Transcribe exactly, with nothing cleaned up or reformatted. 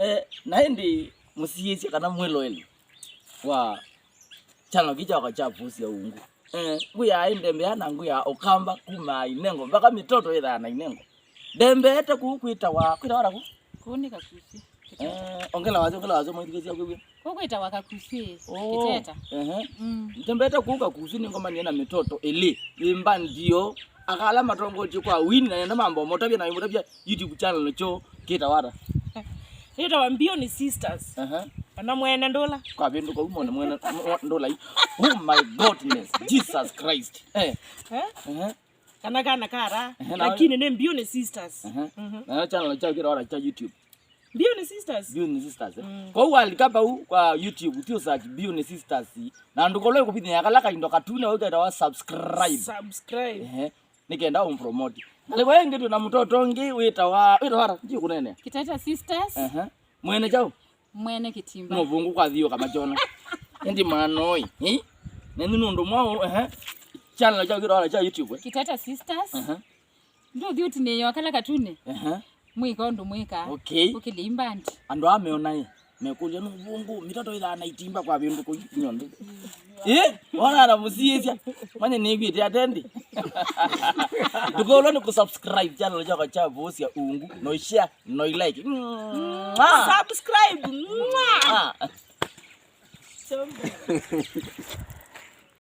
Eh, na ĩndĩ mũsiĩĩsye kana mwĩloeli wa channel kĩĩ kyakwa kya Vusi ya Ungu. Eh, ngwĩaa ĩndembea na ngwĩaa Ũkamba kuma Inengo mpaka Mitoto ĩthaa na Inengo. Ndembeete kũu kwĩtawa, kwĩtawa ata kũu? Kũu nĩ Kakusi. Eh, ongela wasyo, ongela wasyo, mwĩthukĩĩsya kwĩw'a. Kũu kwĩtawa Kakusi, oh, Kĩteta. Ehe. Mm. Ndembeete kũu Kakusi nĩngomanie na Mitoto ĩlĩ. Ĩmba ndio. Akala matongotie kwa wini na nenda mambo motavya na motavya YouTube channel nĩkyo kĩtawa ata? Yĩtawa Mbioni Sisters. Ehe. Kana Mwene Ndũla. Kwa vindu kwa mwene, mwene, mwa-, Ndũla. Oh my goodness. Jesus Christ. Eh. Eh? Ehe. Kana kana kara. Ehe, na lakini nĩ Mbioni Sisters. Ehe. Mhm. Na channel cha kĩtawa ata cha YouTube? Mbioni Sisters. Mbioni Sisters, eh? Mm. Kwa hiyo walika pau kwa YouTube, ti ũsearch Mbioni Sisters. Na ndũkolwe kũvinya kala kaindo katune ũketawa subscribe. Subscribe. Ehe. Nĩkenda ũmpromote. Ngalĩko ĩngĩ twĩ na mũtoto ũngĩ wĩtawa, wĩtawa ata? Ndiũkũneenea. Kĩteta Sisters. Ehe. Mwene kyaũ? Mwene Kĩtimba. No vungu kwa thiũ kamachona. Ĩndĩ mwana ũyũ, eh? Nenyu nũndũ mwaũ, ehe. Channel kyaũ kĩtawa ata kya YouTube, eh? Kĩteta Sisters. Ehe. Ndũthi ũtinĩĩo kala katune. Ehe. Mwĩka ũndũ mwĩka. Okay. Ũkĩlĩ imbandi. Andũ aa meona ĩ, mekũlya nũvũngũ, Mitoto ĩthaa na Itimba kwa vĩndũ kũu nyondo. Ĩ, wona na mũsiĩsya. Manye nĩw'ĩte atendi. Ndũkolwe nĩ kũsubscribe channel kyakwa kya Vusi ya Ungu, no share, no like. Mwah! Subscribe. Mwah! Ah.